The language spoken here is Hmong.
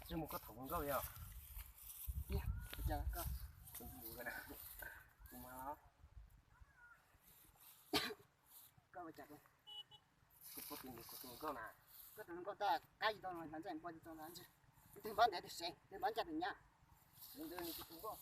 Tsis mus koj thaum nkauj yog. Kuv puas tus nkauj na? Koj tus nkauj tag qab tsis tau hnav ntsej npua tsis tau hnav ntsej. Tus npab ntev tus sev, tus npab ncaj tus nyab. Tus nkauj.